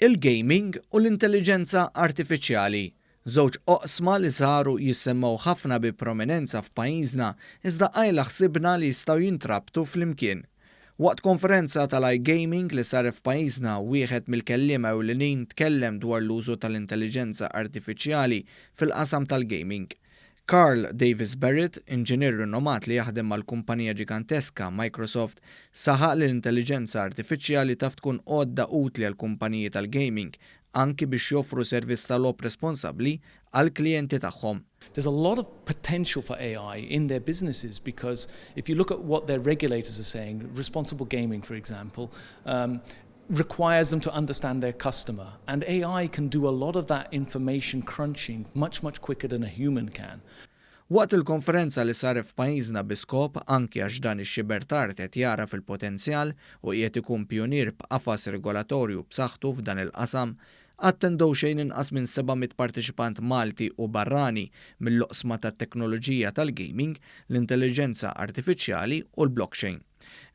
Il-gaming u l-intelliġenza artifiċjali, żewġ oqsma li saru jissemmew ħafna bi prominenza f'pajjiżna iżda qajla ħsibna li jistgħu jintrabtu flimkien. Waqt konferenza tal-iGaming li saret f'pajjiżna wieħed mill-kelliema ewlenin tkellem dwar l-użu tal-intelliġenza artifiċjali fil-qasam tal-gaming. Carl Davis Barrett, inġinier rinomat li jaħdem mal-kumpanija ġiganteska Microsoft, saħaq li l-intelliġenza artifiċjali taf tkun għodda utli għall-kumpaniji tal-gaming, anki biex joffru servizz ta' logħob responsabbli għall-klijenti tagħhom. There's a lot of potential for AI in their businesses because if you look at what their regulators are saying, responsible gaming, for example, um, requires them to understand their customer. And AI can do a lot of that information crunching much, much quicker than a human can. Waqt il-konferenza li saret f'pajjiżna bi skop anki għax dan ix-xiber tard qed jara fil-potenzjal u qiegħed ikun pijunier b'qafas regolatorju b'saħħtu f'dan il-qasam, attendew xejn inqas minn 700 parteċipant Malti u barrani mill-oqsma tat-teknoloġija tal-gaming, l-intelliġenza artifiċjali u l-blockchain.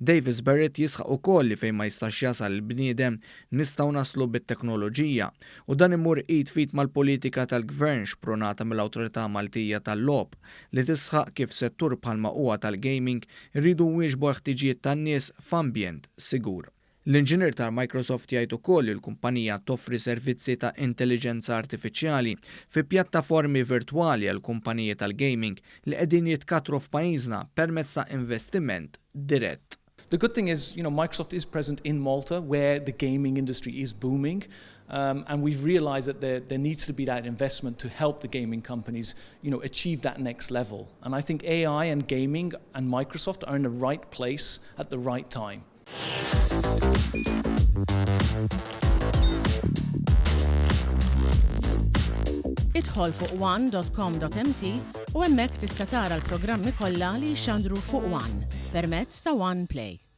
Davis Barrett jisħaq ukoll li fejn ma jistax jasal il-bniedem nistgħu naslu bit-teknoloġija u dan imur id f'id mal-politika tal-gvern xprunata mill-Awtorità Maltija tal-Logħob li tisħaq kif settur bħalma huwa tal-gaming irridu nwieġbu l-ħtiġijiet tan-nies f'ambjent sigur. L-inġinier tal-Microsoft jgħid ukoll li l-kumpanija toffri servizzi ta' intelliġenza artifiċjali fi pjattaformi virtwali għal kumpaniji tal-gaming li qegħdin jitkattru f'pajjiżna permezz ta' investiment dirett. The good thing is, you know, Microsoft is present in Malta where the gaming industry is booming. Um, and we've realized that there, there needs to be that investment to help the gaming companies, you know, achieve that next level. And I think AI and gaming and Microsoft are in the right place at the right time. Idħol fuq one.com.mt u hemmhekk tista' tara l-programmi kollha li jixxandru fuq One permezz ta' One Play.